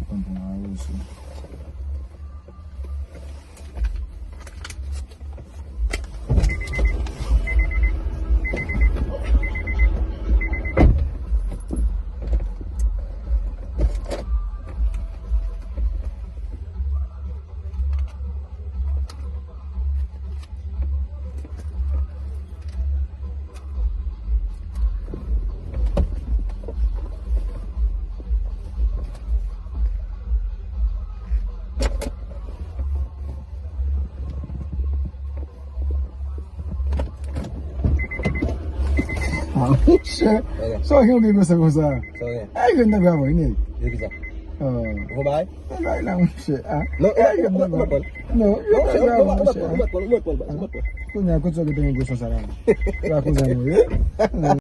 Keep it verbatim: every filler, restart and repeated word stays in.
Tonton Awoso. Ah, monchè. Sa w gen yon grenn konsa konsa? Sa w gen? Ay, grenn nan grav, wi. Yo ki sa? Ah. Ou fè bagay? Fè bagay la, monchè. Ah. Non, ou mèt pran l. Non, ou mèt pran l, ou mèt pran l, ou mèt pran l, ou mèt pran l. Kounye a, kote w gen gwo sans sa la? Ou pa koze mwen, wi.